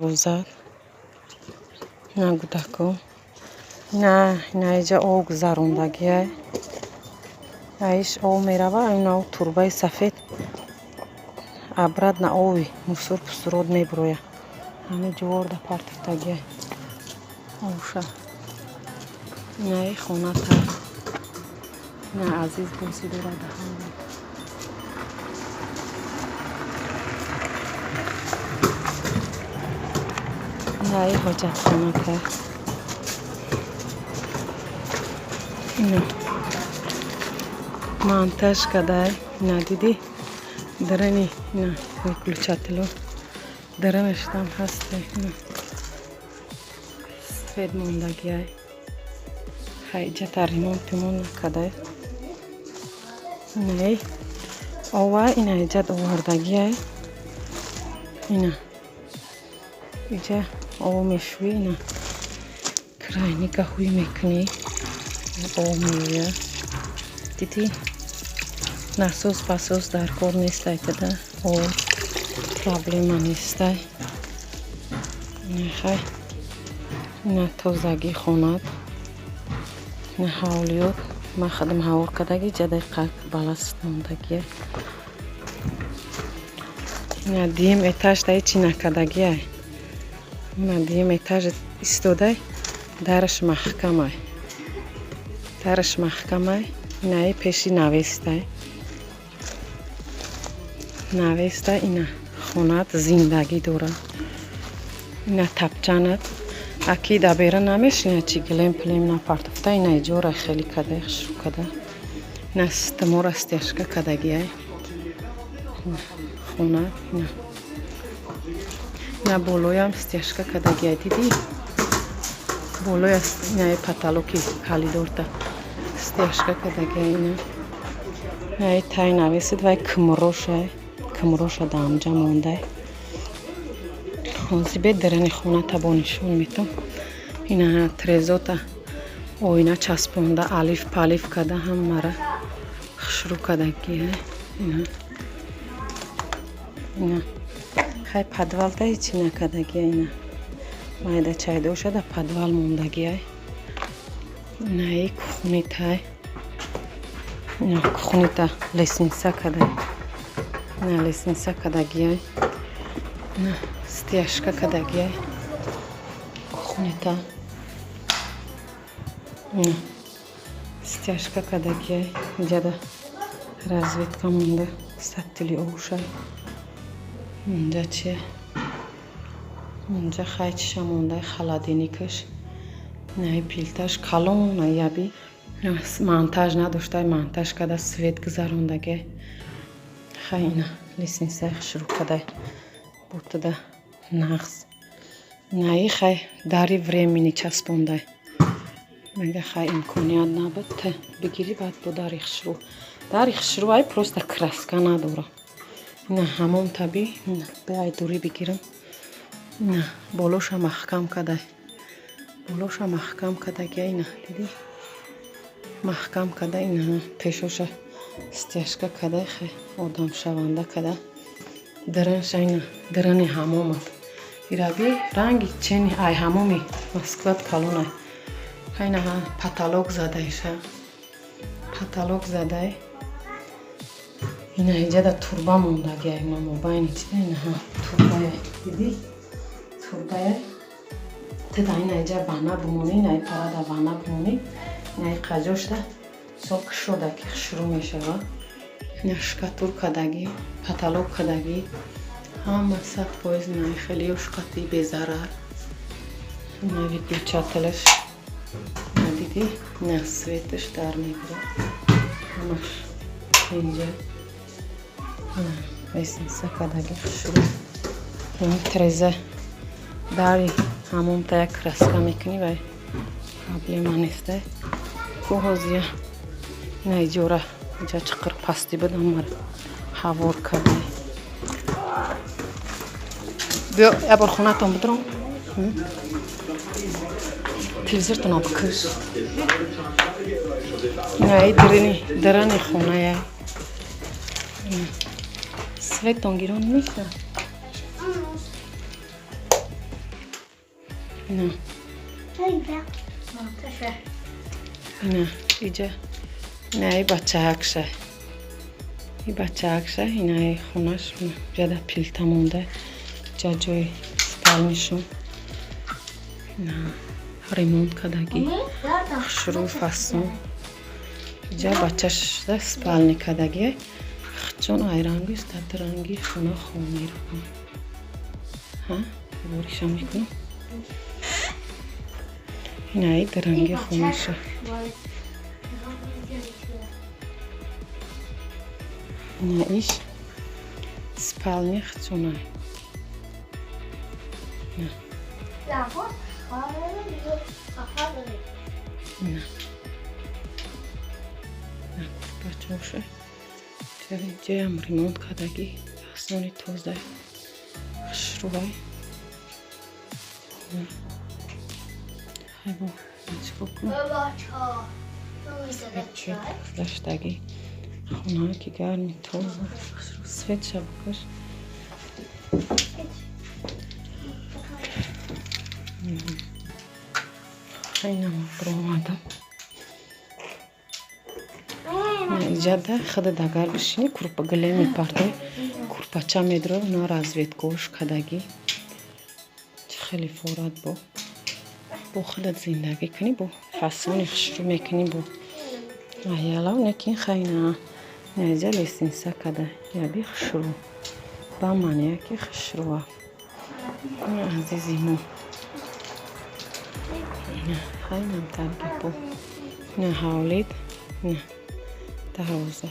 Рӯза ина гудако, ина инаиҷа об гузарондагиай, аиш об мерава, ина турбаи сафед обратно оби мусор пусурот мебурояд. Ҳамин ҷуворда партофтагиай оша. Инаи хоната, ина Азиз бозӣ дорад. Инаи ҳоҷатхоната, ина монтаж кадай. Ина дидӣ, дарани ина выключатело даранаштам ҳасте, ина свет мондагиай. Хайҷата ремонт пимон накадай. Инаи ова ина иҷат овардагиай, ина иҷа об мешӯӣ, ина крайника ҳуй мекунӣ, об меояд. Дидӣ, насос пасос дар кор нестай, када об проблема нестай. Хай, ина тозагии хонат, ина ҳавлиёт ман худам ҳавор кардаги, ҷадаи қак балас мондагиай. Ина дуюм этажда ҳечи накардагиай. Ина дуюм этаж истодай, дараш маҳкамай, дараш маҳкамай. Инаи пеши навестай, навеста. Ина хонат зиндагӣ дорад, ина тапчанат аки дабера намешина, чи гилем пилем напартофта. Ина иҷора хеле кадай, хушрӯ када. Ина стмора стяжка кадагиай хонат. Ина болоям стяжка кадагиай, дидӣ, болоя инаи потолоки калидорта стяжка кадагиай. Ина инаи тай навесид, вай кмрошай, кмроша даамҷа мондай. Ҳозир бе дарани хоната бо нишон метам. Ина трезота оина часпонда, алиф палиф када, ҳамара хушрӯ кадагиай. Ина, ина хай подвалда ҳечи накардагиай, ина майда чайдоша да подвал мондагиай. Инаи кухнитай, ина кухнита лестница кадай, ина лестница кадагиай, ина стяжка кадагиай кухнита, ина стяжка кадагиай. Инҷада розетка монда, сатили ошай. Инҷа чи? Инҷа хай чиша мондай, холодильникаш, инаи плиташ калон, яби монтаж надоштай, монтаж када, свет гузарондагиай. Хай, ина лестницаи хушрӯ кадай, бутуда нағз. Инаи хай дари временный часпондай, мега хай имконият набуд, та бигирӣ, баъд бо дари хушрӯ. Дари хушрӯ ай, просто краска надора. Ина ҳамом таби беай дурӣ бигирам. Ина болоша маҳкам кадай, болоша маҳкам кадагиай. Ина дидӣ, маҳкам када, ина пешоша стяжка кадай, хай одамшаванда када. Даранша, ина дарани ҳамомат ираби, ранги чени ай ҳамоми Москват калонай. Ина потолок задайша, потолок задай. Ина иҷада турба мондагиай, ина мобайни чида, инаҳа турбая, дидӣ, турбая. Тида ина иҷа ванна бимонӣ, инаи парада ванна бимонӣ, инаи қаҷошда со кушода ки хушрӯ мешавад. Ина штукатур кадагӣ, потолок кадагӣ, ҳама 100%. Инаи хеле ёшқати безарар. Ина выключателаш, ина дидӣ, ина светаш дар мегирад, ҳамаш инҷа. Лестница кадагӣ, хушрӯ. Треза дари ҳамомта як краска мекунӣ, вай проблема нестай ку. Ҳозия ина иҷора иҷа чиқир пастӣ буд, ҳамара ҳавор кардай. Биё, як бор хонатон бидуром, телевизортонам бикиш. Инаи дарани хоная, светон гирон меша. Ина. Ина иҷа ина и бачаакша. И бачаакша ина и хонаш ҷада плита монда. Ҷа ҷои спальни шон. Ина ремонт кардагӣ. Хушрӯ фасон. Иҷа бачаш спальни кардагӣ. Чон айрангу ранги хона хом меравам. Ҳа? Боришам мекунам. Ина и ранги хонаша. Ина иш спальни хчона. Ина. Ина. Бачаоша. Ҷоям ремонт кардагӣ. Фасони тоза. Хушрӯай. Хайбо, чикор кунам? Гузаштагӣ. Хона ки гарми тоза. Хушрӯ свет ша бикаш. Хайнама баромадам. Иҷада худат агар бишинӣ курпа гале мепартои курпача медро на разведкош кардагӣ. Чӣ хеле форат бо худат зиндагӣ кунӣ бо фасони хушрӯ мекунӣ бо аялав некин хайна наиҷа лестница када яби хушрӯ ба маъния ки хушрӯа. Азизи мо. Хайнам таргипо. На ҳавлид. На дарвоза.